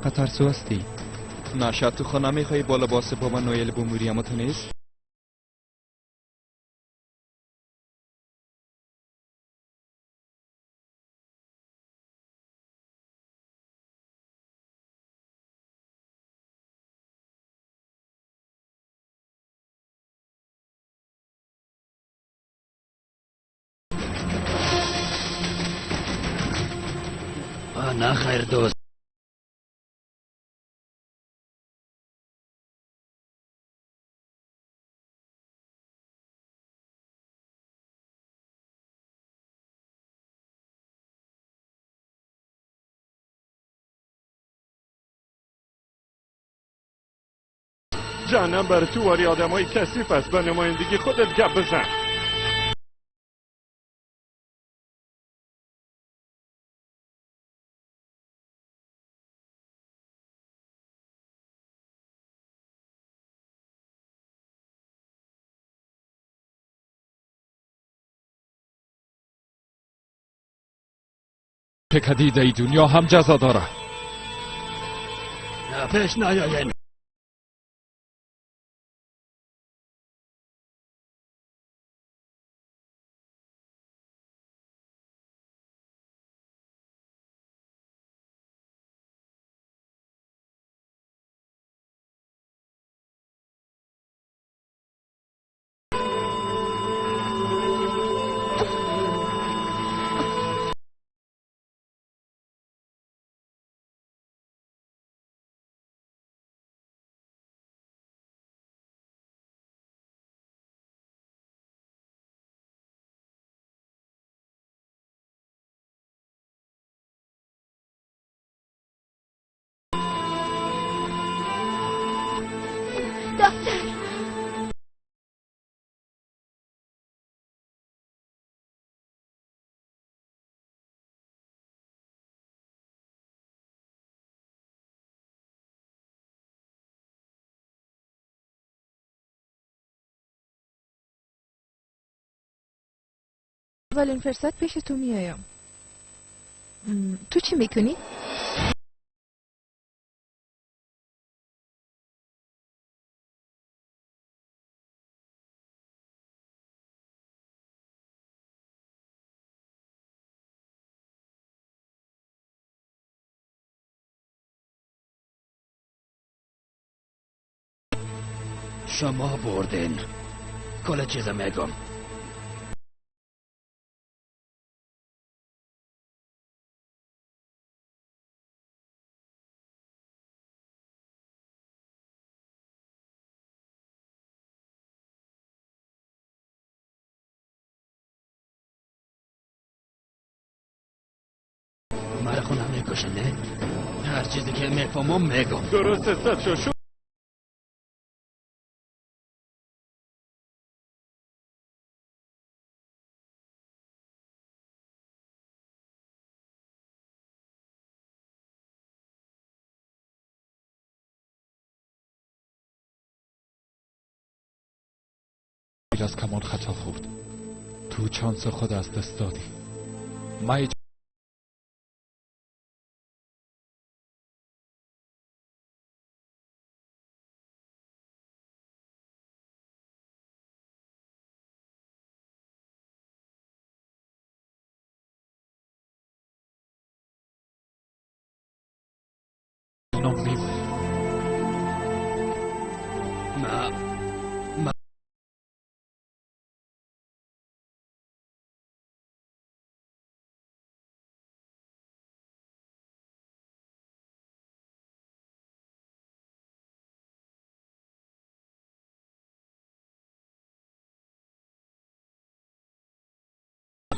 چقدر ترسو هستی؟ نه تو خود نمیخوای با لباس بابا نوئل بمیری، اما تو نیست؟ نه خیر دوست. جهنم برای تو واری آدم های کثیف است. به نمایندگی خودت گپ بزن. که ای دنیا هم جزا داره. پیش نیاین. دکتر، اولین فرصت پیش تو میایم. تو چی میکنی؟ شما بردین. کل چیز میگم. مرا خونه میکشه نه؟ هر چیزی که میفهمم میگم. درست است شو. از کمان خطا خورد. تو چانس خود از دست دادی. من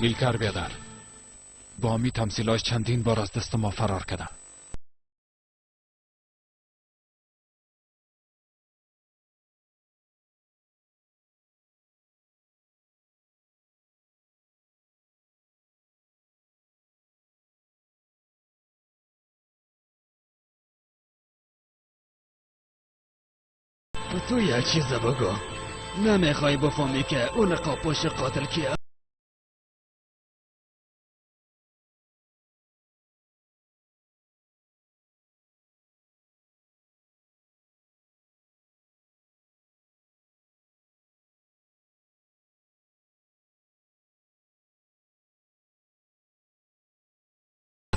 میلکر بیادر با می تمثیلاش چندین بار از دست ما فرار کردم. تو یک چیز بگو. نمیخوای بفهمی که اون قاپوش قاتل کیه؟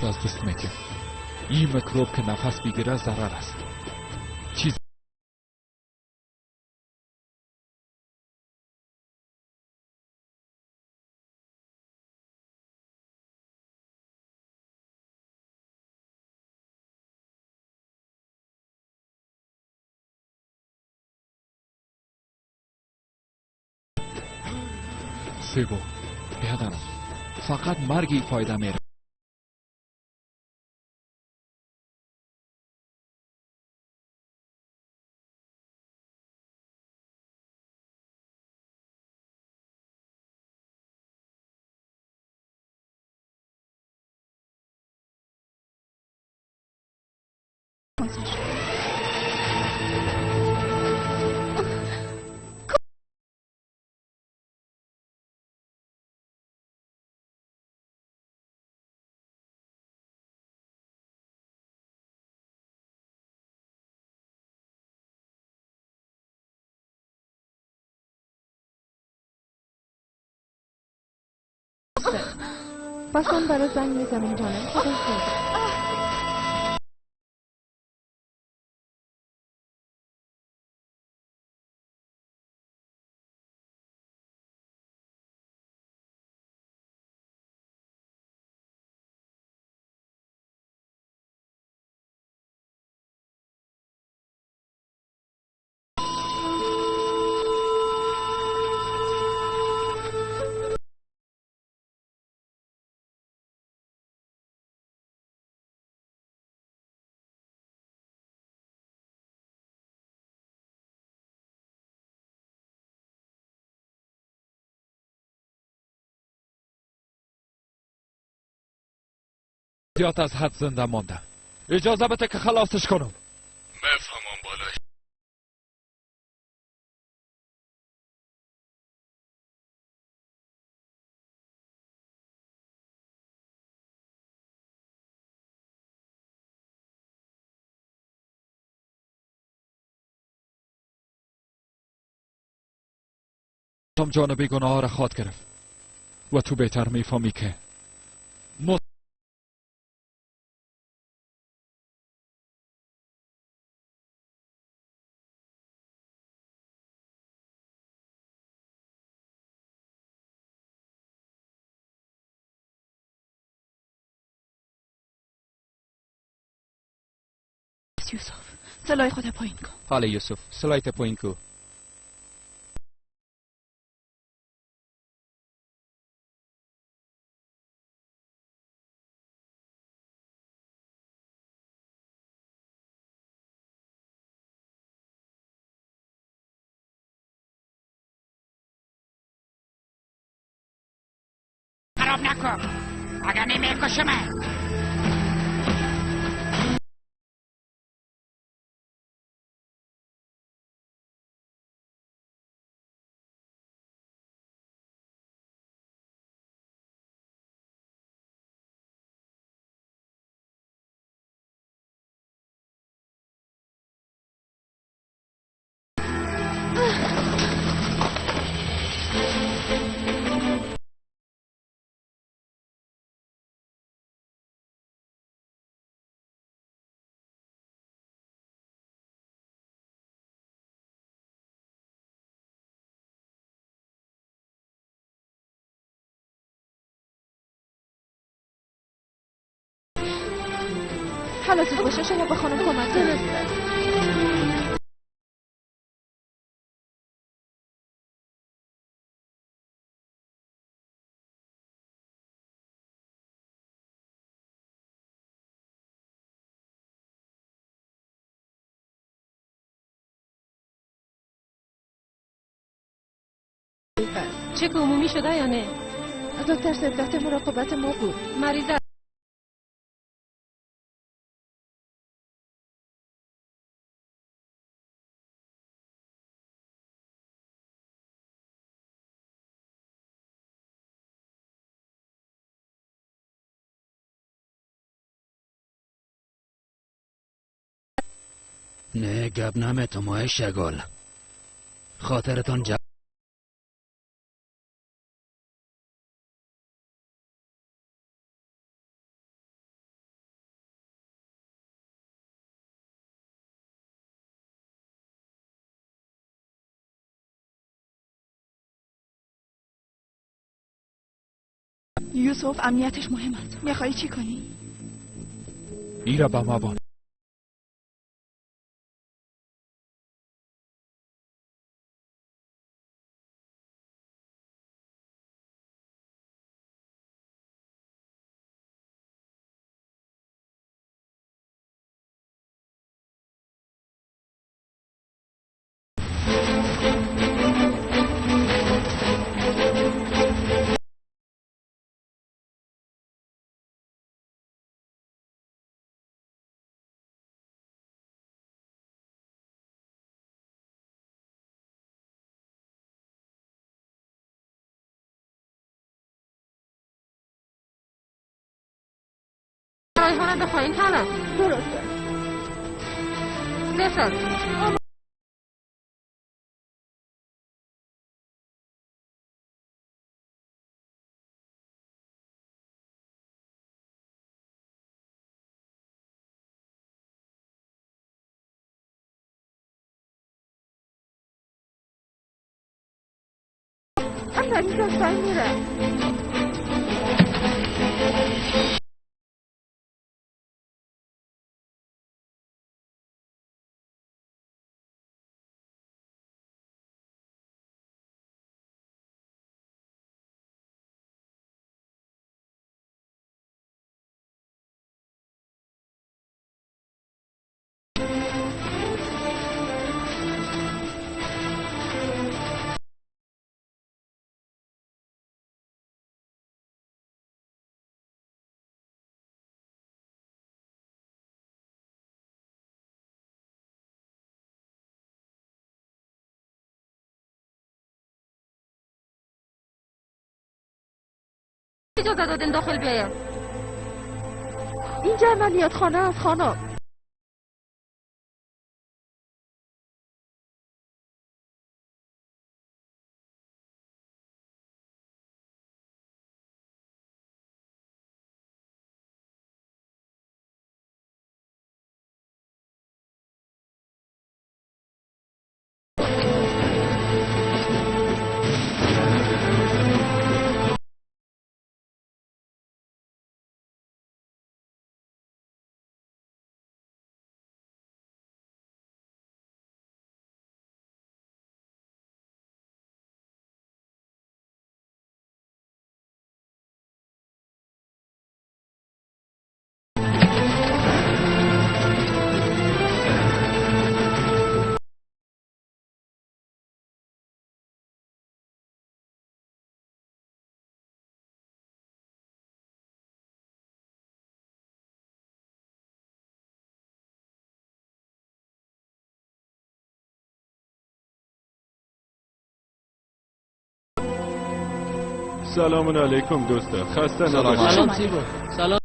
از دست میدیم. این میکروب که نفس بگیره ضرر است. چیز سیبو بیادرم، فقط مرگی فایده میره. پس من برات زنگ میزنم جانم. خدا حافظ. زیاد از حد زنده مانده. اجازه بده که خلاصش کنم. مفهمم بالای. جان بیگناه را خواد گرفت و تو بهتر میفهمی که یوسف سلاح خود پایین کن. حالا یوسف سلاحت پایین کو. خراب نکن اگر نمیکشمت. حالا زود باشه شما به خانم کمک کنید. چک عمومی شده یا نه؟ دکتر صاحب تحت مراقبت ما بود. مریض نه گپ نمیتم های شگال. خاطرتان یوسف امنیتش مهم است. میخوای چی کنی؟ ایرا با ما. ریحانه بخواین حالا درسته نشد. اما اینجا میره. اجازه دادن داخل بیایم؟ اینجا عملیات خانه است خانم. سلام علیکم دوستا، خسته نباشید. سلام سیبو. سلام.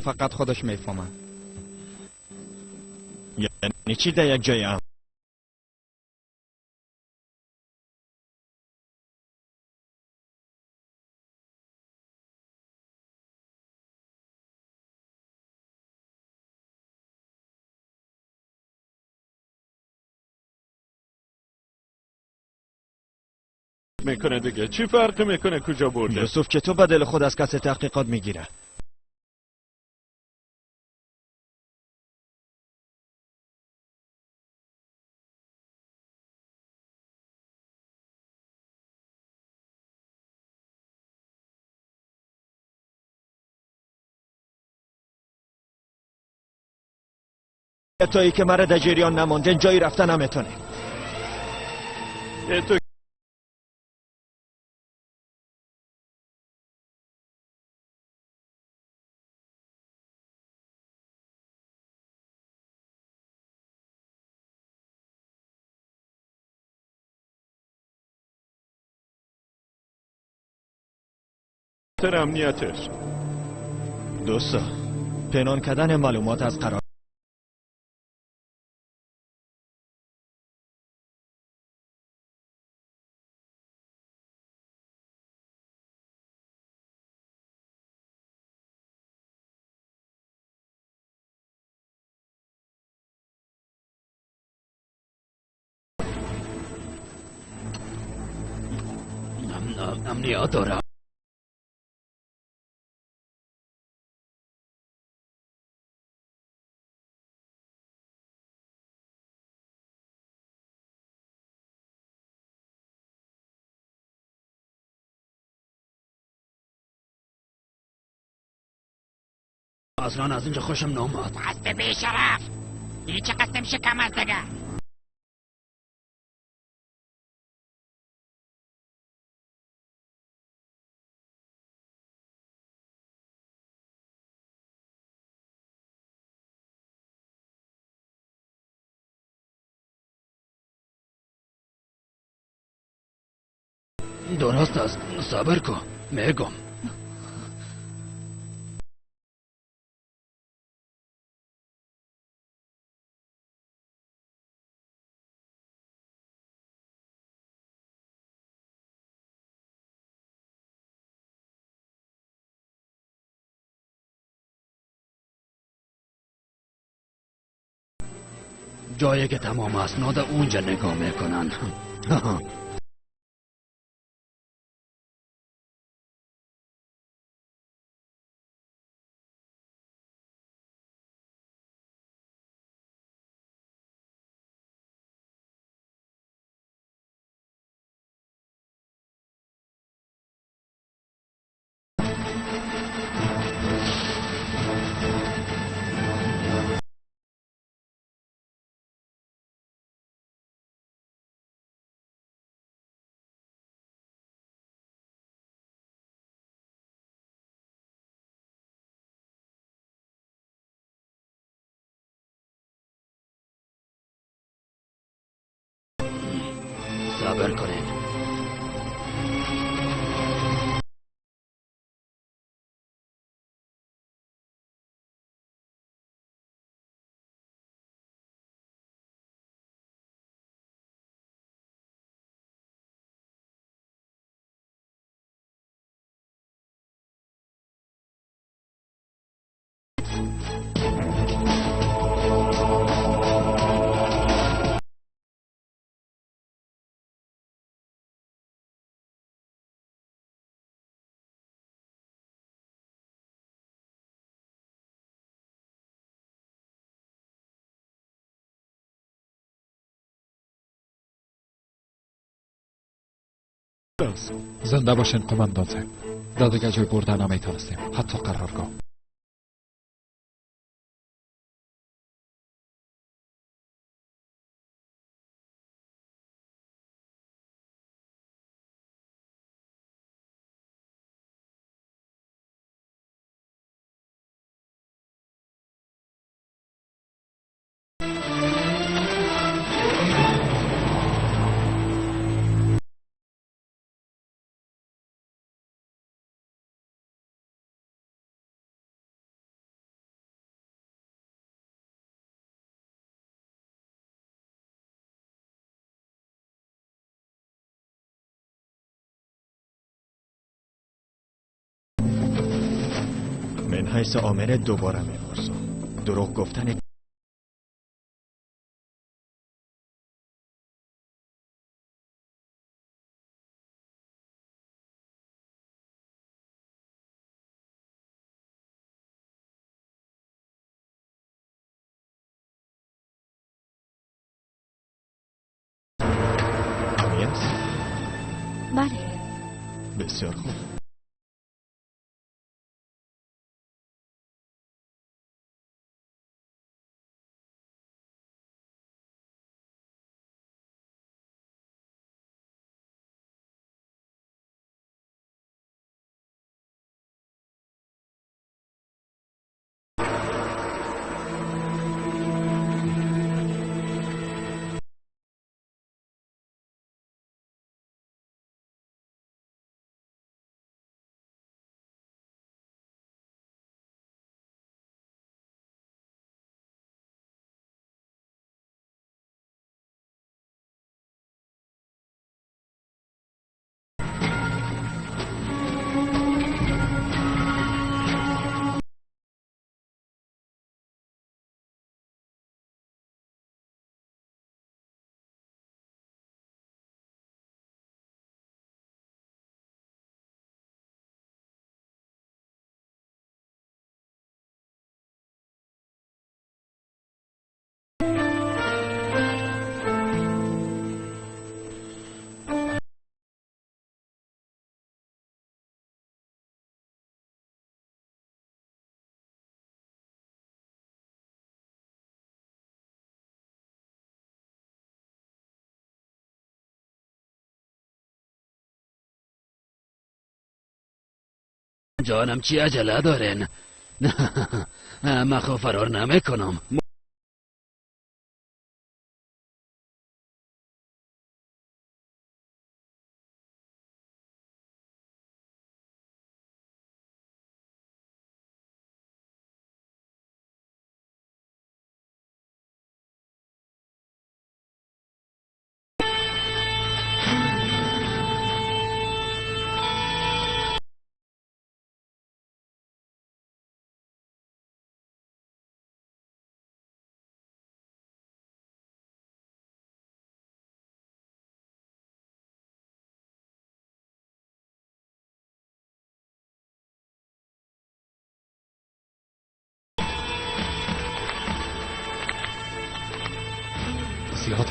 فقط خودش میفهمه. یعنی چی در یک جای هم؟ میکنه دیگه چی فرق میکنه کجا برده؟ یوسف که تو بدل خود از کس تحقیقات میگیره. تایی که مرا در جریان نمانده جایی رفتن نمیتونه. تو امنیتش. دوستا، پنهان کردن معلومات از قرار امنیت داره. اصلا از اینجا خوشم نامد. اسب بیشرف، هیچ قسم شکم از دیگه. درست است، صبر کن میگم. جایی که تمام اسناد اونجا نگاه میکنن. صبر کنین. زنده باشین قماندان صاحب. در دیگه جای برده نمیتونستیم، حتی قرارگاه. من حیث آمره دوباره میپرسم، دروغ گفتن است؟ بله. بسیار خوب. جانم چی عجله دارن؟ نه من خو فرار نمیکنم. زیاد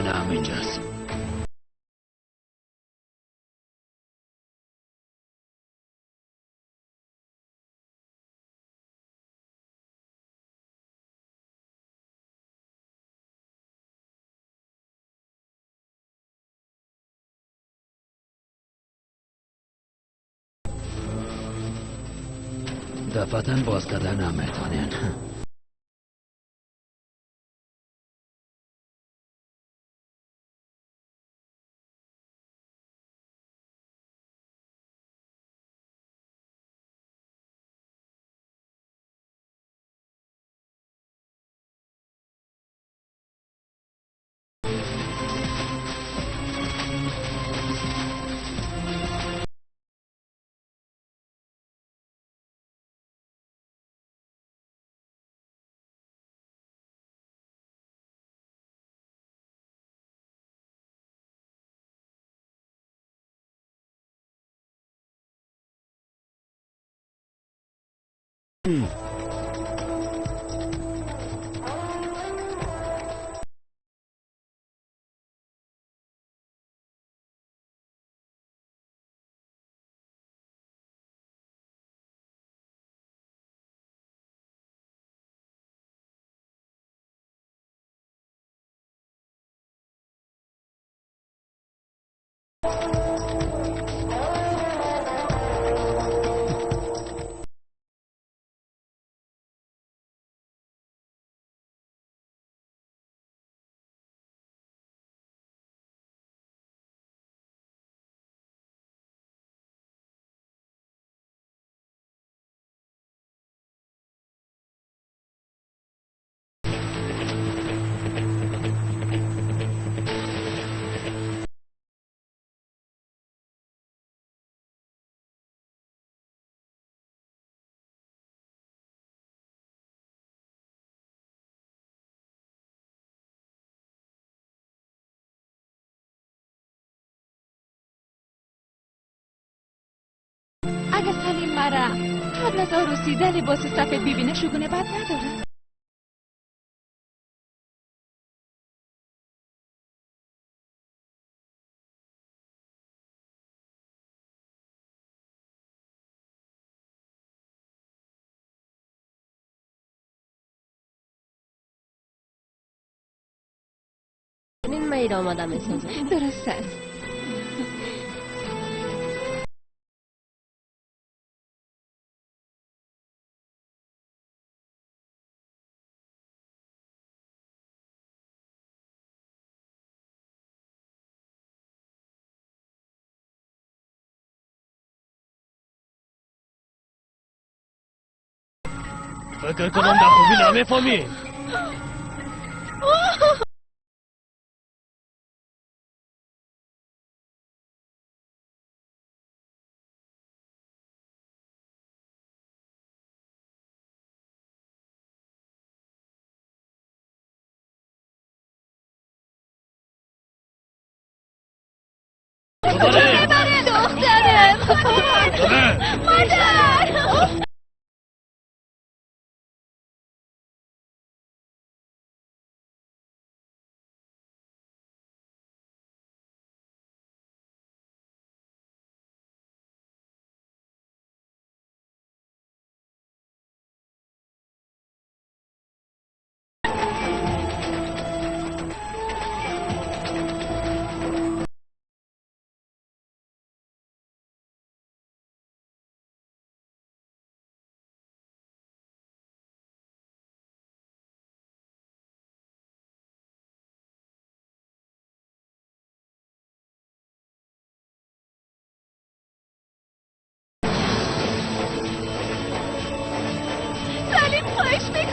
نه اینجاست. دفعتاً باز کردن نمیتونین. اگه سلیم مرا قبل از عروسی در لباس سفید ببینه شگونه بد نداره. این من آماده میسازم. درست است. فکر کنم در خوبی نمیفهمی. دخترم، مادر.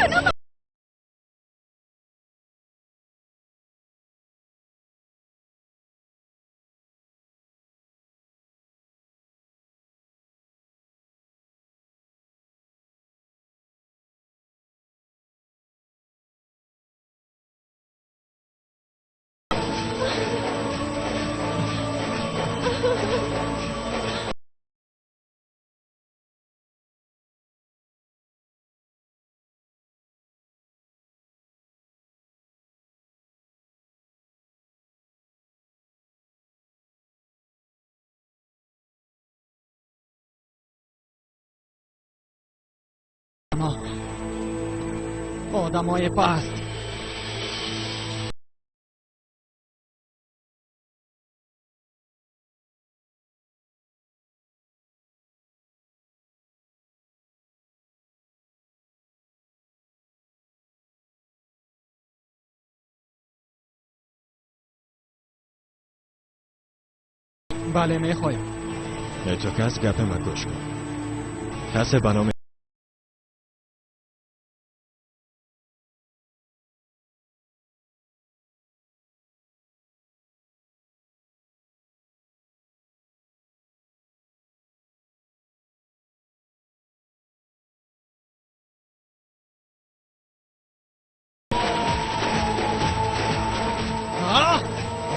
میکنم. آدمای پست. بله میخوایم. تو کس گپ ما گوش کن. کس به نام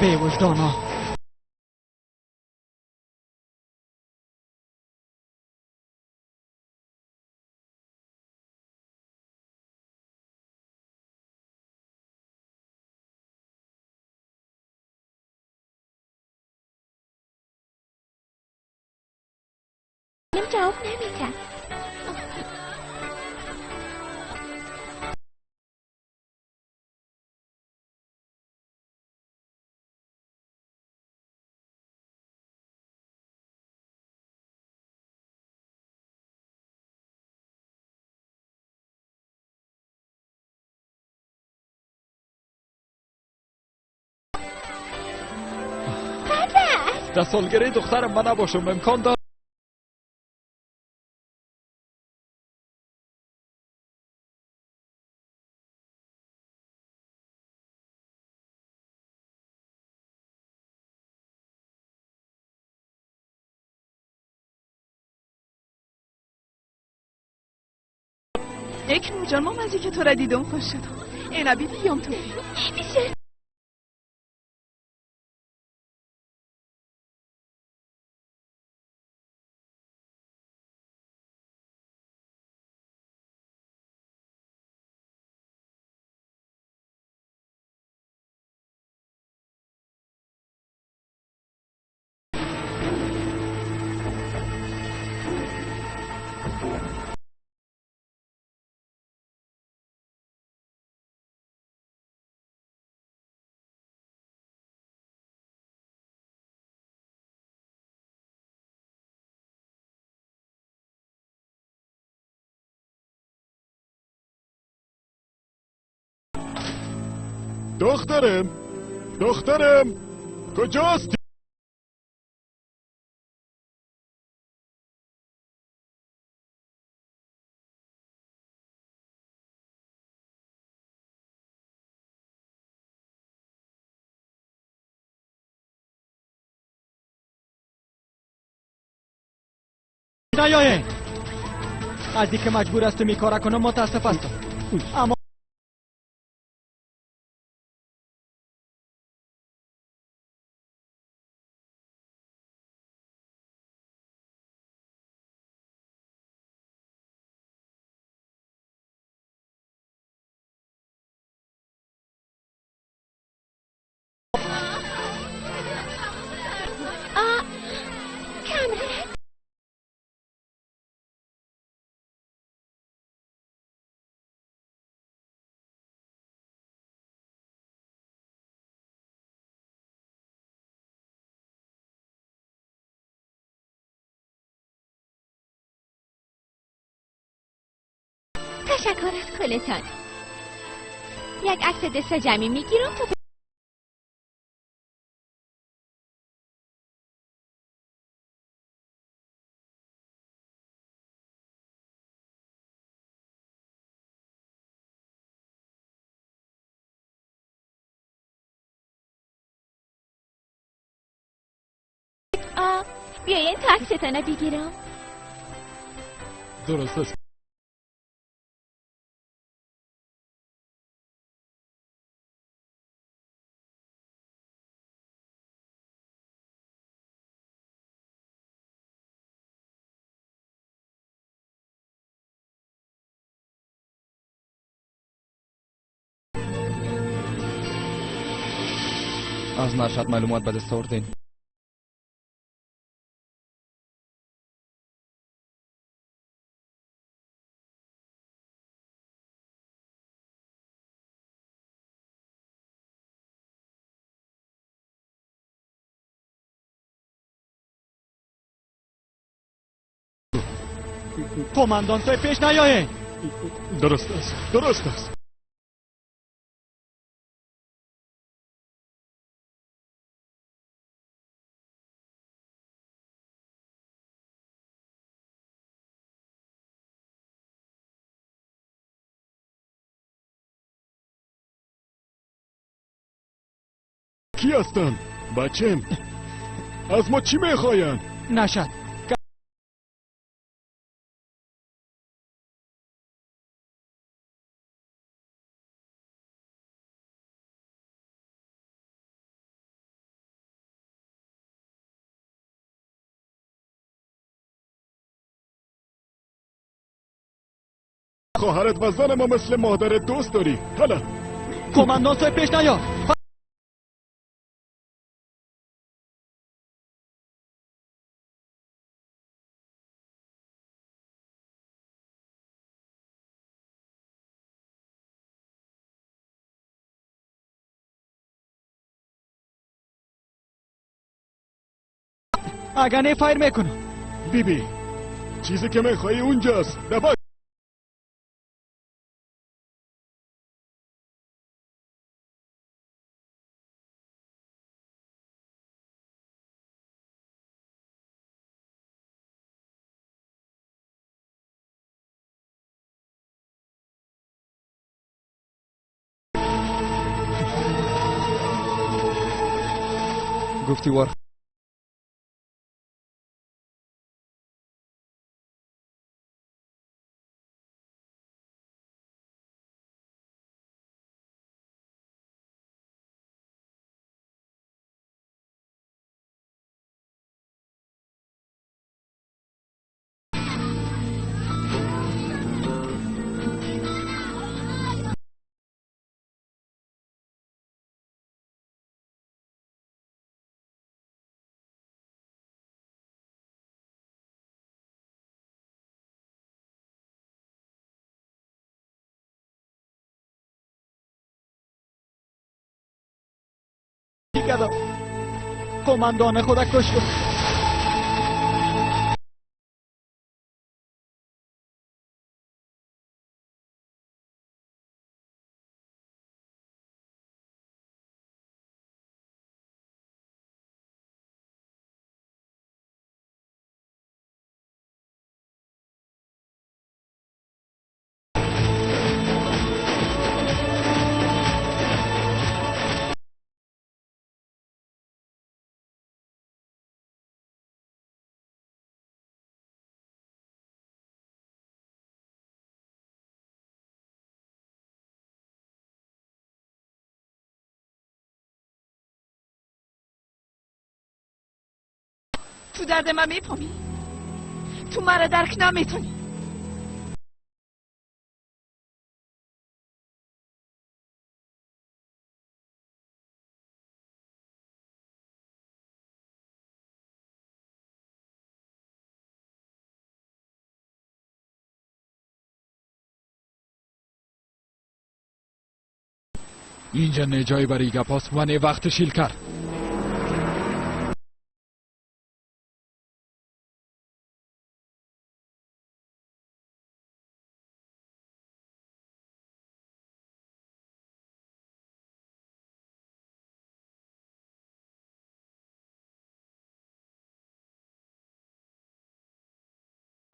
بی وجدانا. جواب نمیدم. در سالگره دخترم من نباشم امکان دارد. اکنون جان مام از اینکه تو را دیدم خوش شدم. اینا بی بیام تو بسیار دخترم، دخترم، کجاست؟ نیایین. از اینکه مجبور هستم این کار کنم متاسف هستم. اما تشکر از کلتان. یک عکس دست جمعی میگیرم تا بیاین تا عکستان بگیرم. درست است. از نشد معلومات به دست آوردین. قماندان صاحب پیش نیاین. درست است، درست است. کی هستن؟ بچم از ما چی میخواین؟ نشد. خواهرت و زن ما مثل مادرت دوست داری. حالا قماندان صاحب پیش نیا. اگر نه فایر میکنم. بیبی چیزی که میخوایی اونجاست. نباش. گفتی وار قماندان خدا کشت. تو درد من میفهمی؟ تو مرا درک نمیتونی. اینجا نه جای برای گپاست و نه وقت شیل کرد.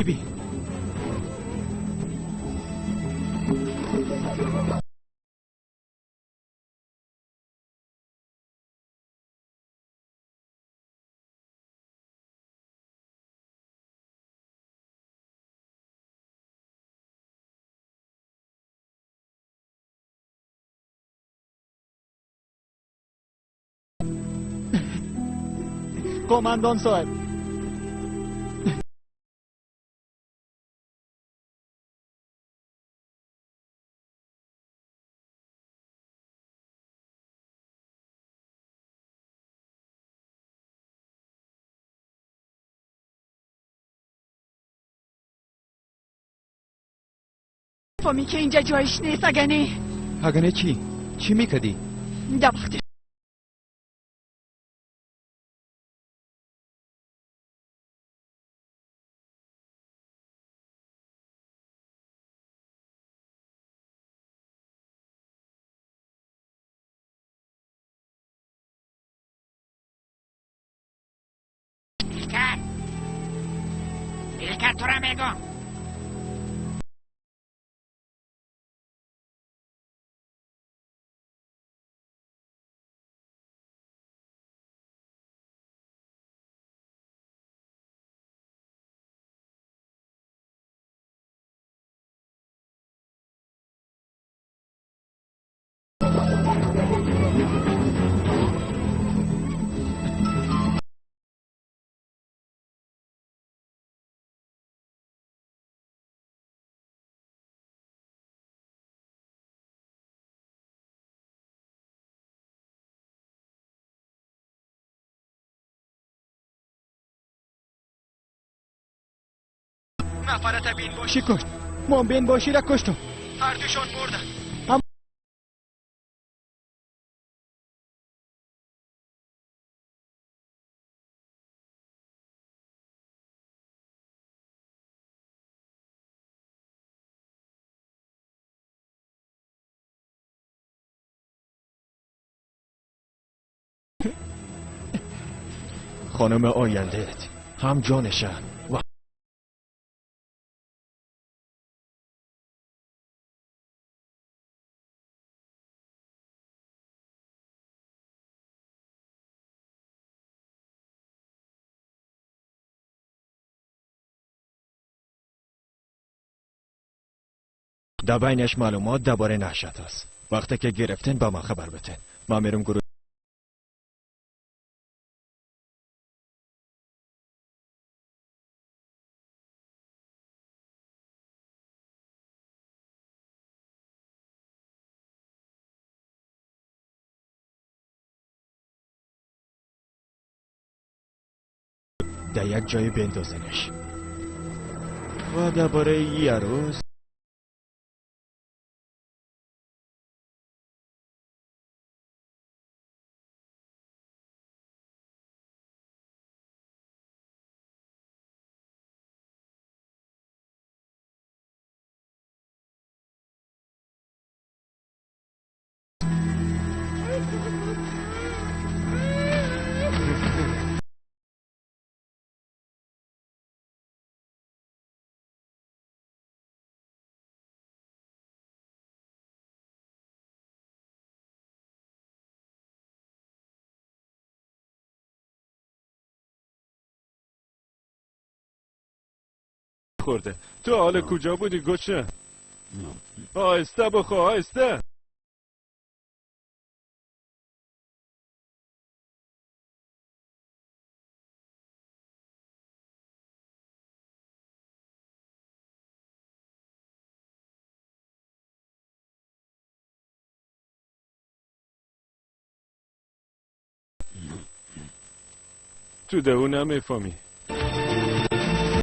بی. قماندان صاحب. فامی که اینجا جایش نیست. اگه نه اگه نه چی؟ چی میکدی؟ در وقتی بیلکر تو را میگم. نفرت بین باشی کشت. من بین باشی را کشتم. هر دوشان مردن. خانم آیندهت هم جانشه و در بینش معلومات درباره نشأت است. وقتی که گرفتن به ما خبر بده. ما میرم گروه در یک جای بندازنش و درباره یه روز خورده. تو حال کجا بودی گوچه؟ آهسته بخو، آهسته. تو ده او نمیفهمی.